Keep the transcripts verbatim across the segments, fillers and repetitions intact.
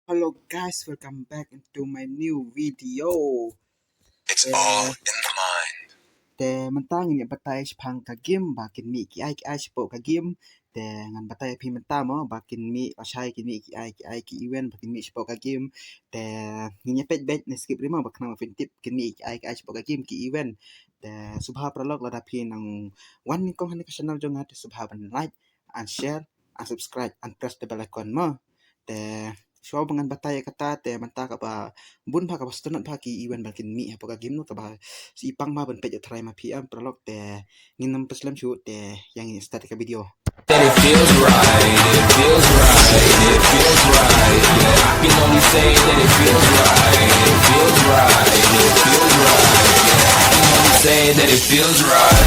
Hello guys, welcome back into my new video. It's all in the mind. Te mynta ngin ïa batai shaphang ka game ba kin mih ki ai ki ai shapoh ka game. Te ngan batai phi mynta mo ba kin mih lashai kin mih ki ai ki ai ki event ba kin mih shapoh ka game. Te ngin ïa peit beit ne skip ri mo ba khnang ba phin tip kin mih ki ai ki ai shapoh ka game ki event. Te sngewbha paralok lada phi nang wan nyngkong ha kane ka channel jong nga te sngewbha ban like and share and subscribe and press the bell icon mo. Te shuwa ba ngan batai ïa kata te mynta kaba bun bha kaba sngewtynnat bha ki event ba kin mih hapoh ka game no kaba shu i pang bha ban peit ïa tharai ma phi em paralok te ngin ym pynslem shuh te ïa ngin start ïa ka video. That it feels right, it feels right, it feels right. Yeah, I can only say that it feels right, it feels right, it feels right. Yeah, I can only say that it feels right.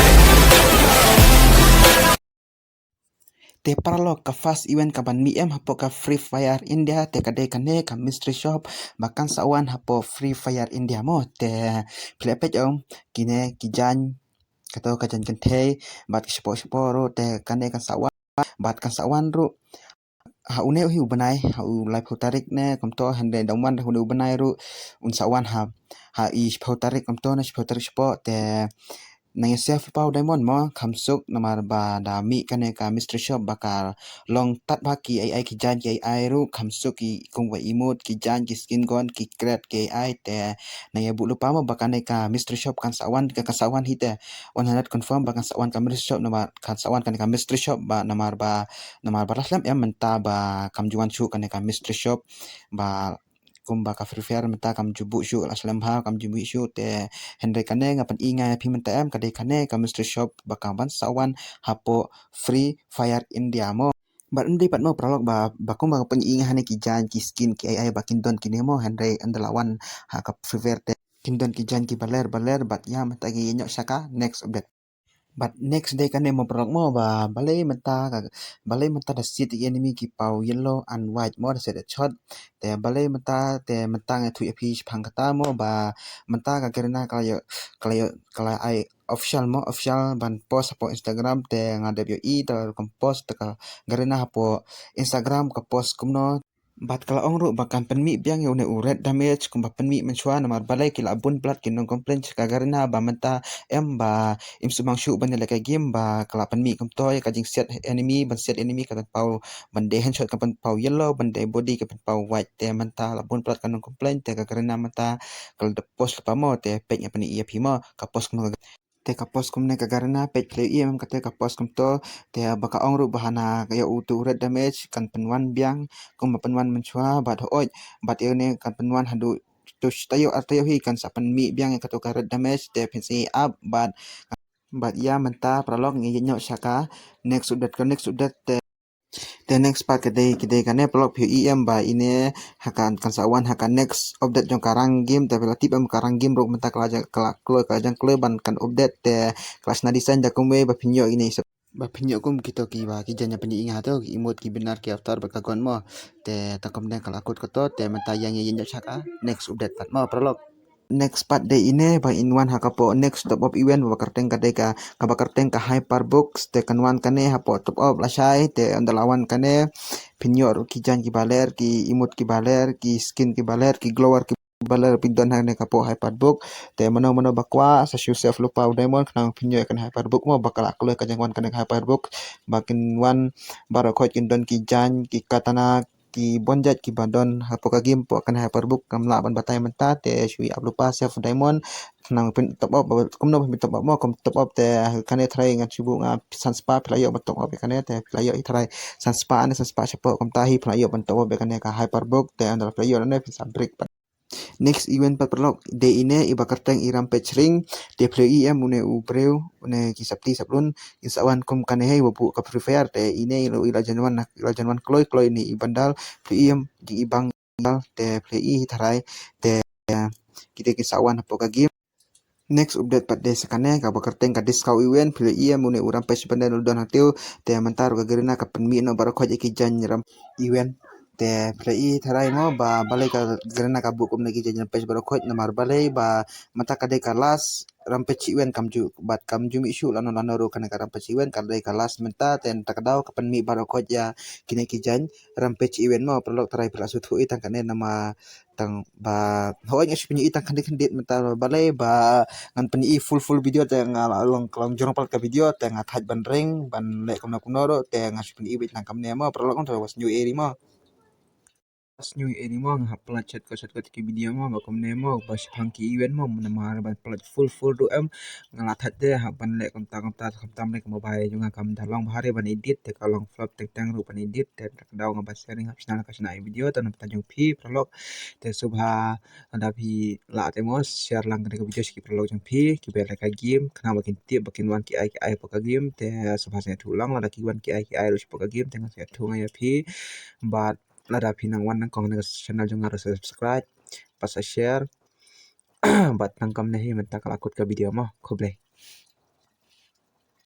Te paralok ka first event kaban mih em hapoh ka Free Fire India te ka dei kane ka mystery shop ba kan sa wan hapoh Free Fire India mo. Te phi la peit em kine ki jaiñ, kato ka jaiñ kynthei bad ki shapoh shapoh ruh te kane kan sa wan bad kan sa wan ruh ha une hi u bnai, ha u laiphew tarik ne kumto, hynrei dang wan ha une u bnai ruh un sa wan ha, ha i shiphew tarik kumto ne shiphew tarik shapoh. Te nang ïa save lypa u diamond mo, kham suk namar ba da mih kane ka mystery shop ba ka long tad bha ki ai ai ki jaiñ ki ai ai ruh, kham suk ki kumba emote ki jaiñ ki skin gun ki crate ki ai ai. Te nang ïa buh lypa mo ba kane ka mystery shop kan sa wan, kan sa wan hi te one hundred confirm ba kan sa wan ka mystery shop namar kan sa wan kane ka mystery shop ba namar ba, namar ba la slem em mynta ba kam ju wan shuh kane ka mystery shop ba kumba ka Free Fire mynta kam ju buh shuh, la slem bha kam ju buh shuh. Te hynrei kane nga pyni nga ïa phi mynta em ka dei kane ka mystery shop ba kaban sa wan hapoh Free Fire India mo. Bad ym dei pat mo paralok ba, ba kumba nga pyni nga ha kine ki jaiñ ki skin ki ai ai ba kin don kine mo, hynrei ynda la wan ha ka Free Fire te kin don ki jaiñ kiba ler ba ler. Bad ïa mynta ngin ïa ïoh sha ka next update. Bad next dei kane mo paralok mo ba balei mynta ka, balei mynta da siat ïa ki enemy ki paw yellow and white mo, da siat da shot. Te balei mynta, te mynta nga ïathuh ïa phi shaphang kata mo ba mynta ka Garena ka la ïoh, ka la ïoh, ka la ai official mo, official ban post hapoh Instagram. Te nga dep ïohi te ka rukom post te ka Garena hapoh Instagram ka post kumno. Bad ka la ong ruh ba kan pynmih biang ïa une u red damage kumba pynmih mynshuwa namar balei ki la bun palat ki nong complain sha ka Garena ba mynta em ba im sumang shuh ban ïaleh ka game ba ka la pynmih kumto ïa ka jingsiat enemy, ban siat enemy ka pynpaw, ban dei headshot ka pynpaw yellow, ban dei body ka pynpaw white. Te mynta la bun palat ka nong complain te ka Garena mynta ka la dep post lypa mo. Te peit nga pyni ïa phi mo ka post kumno ka Te ka post kumne ka Garena, peit phi la ïohi em kata ka post kumto. Te ba ka ong ruh ba hana ka ïa utu red damage kan pynwan biang kumba pynwan mynshuwa bad hooid, bad ïa une kan pynwan haduh tu shi taïew ar taïew hi kan sa pynmih biang ïa kato ka red damage. Te phin sa ïohi ap bad, bad ïa mynta paralok ngin ïa ïoh sha ka next update, ka next update te Te next part ka dei, ka dei kane paralok, phi ïohi em ba ine ha ka kan sa wan ha ka next update jong ka rank game. Te phi la tip em ka rank game ruh mynta ka la jang, ka la kloi, ka la jang kloi ban kan update. Te ka la shna design da kumwei ba phin ïoh ine i sep, ba phin ïoh kum kito kiba ki jaiñ, phin ïohi nga hato ki emote, ki banner, ki avatar bad ka gun mo. Te tang kumne ka la kut kato. Te mynta ïa ngin ïa ïoh sha ka next update pat mo paralok. Next part dei ine ba in wan ha kapoh next top up event ba kyrteng ka dei ka, kaba kyrteng ka Hyperbox. Te kan wan kane hapoh top up lashai. Te ynda la wan kane phin ïoh ruh ki jaiñ kiba ler, ki emote kiba ler, ki skin kiba ler, ki glower kiba ler phin don ha kane kapoh Hyperbox. Te mano mano ba kwah sa shu save lypa u diamond khnang phin ïoh ïa kane Hyperbox mo, ba ka la kloi ka jingwan kane ka Hyperbox. Ba kin wan baroh khoit kin don ki jaiñ, ki katana, ki bun jait kiba don hapoh ka game, hapoh kane Hyperbox. Ngam lah ban batai mynta, te shu ïa ap lypa save diamond khnang phin top up. Kumno phin top up mo, kum top up te kane tharai ngan shu buh nga san spah, phi la ïoh ban top up ïa kane. Te phi la ïoh hi tharai san spah ne san spah shapoh, kumta hi phi la ïoh ban top up ïa kane ka Hyperbox. Te ynda la phi la ïoh ne phin sa break pat. Next event pat paralok dei ine iba kyrteng i Rampage Ring. Te phi la ïohi em une u briew, une ki sopti soplun, ki sa wan kum kane hi ba buh ka Free Fire. Te ine i la, i la jan wan, i la jan wan kloi kloi ine i bundle. Phi la ïohi em jingibang bundle. Te phi la ïohi hi tharai te kite ki sa wan hapoh ka game. Next update pat dei sa kane kaba kyrteng ka discount event. Phi la ïohi em une u Rampage bundle u don hangtiew. Te mynta ruh ka Garena ka pynmih noh baroh khoit ïa ki jaiñ ram event. Te phi la ïohi tharai mo ba balei ka Garena ka buh kumne ki jaiñ Rampage baroh khoit, namar balei ba mynta ka dei ka last Rampage event kam ju, bad kam ju mih shuh lano lano ruh kane ka Rampage event, ka dei ka last mynta, te mynta ka daw ka pynmih baroh khoit ïa kine ki jaiñ Rampage event mo, paralok. Trai phi la sngewthuh i tang kane namar tang ba hooid nga shu pyni i tang khyndiat khyndiat mynta, balei ba ngan pyni i full full video te nga la long, long jrong palat ka video te nga thait ban ring ban leh kumno kumno ruh te nga shu pyni i beit tang kumne mo, paralok. Trai wat sngewsih ïa i mo. Sngewsih ïa i mo, nga hap pynlait shortcut shortcut ki video mo, ba kumne mo, ba shaphang ki event mo, namar ban pynlait full full ruh em, nga la thait te hap ban leh kumta kumta, khamtam ne ka mobile jong nga kam da long bha re ban edit, te ka long flop teng teng ruh ban edit, te ka daw nga ba sharing hap shna ka shna ïa video, te na bynta jong phi paralok, te sngewbha lada phi lah te mo share lang kane ka video sha ki paralok jong phi kiba leh ka game, khnang ba kin tip, ba kin wan ki ai ki ai hapoh ka game, te sngewbha sngewthuh lang lada ki wan ki ai ki ai ruh shapoh ka game, te nga sngewthuh nga ïa phi, bad lada phi nang wan nang kong na ka channel jong nga ruh sa subscribe, bad sa share, bad tang kumne hi mynta ka la kut ka video mo, khublei.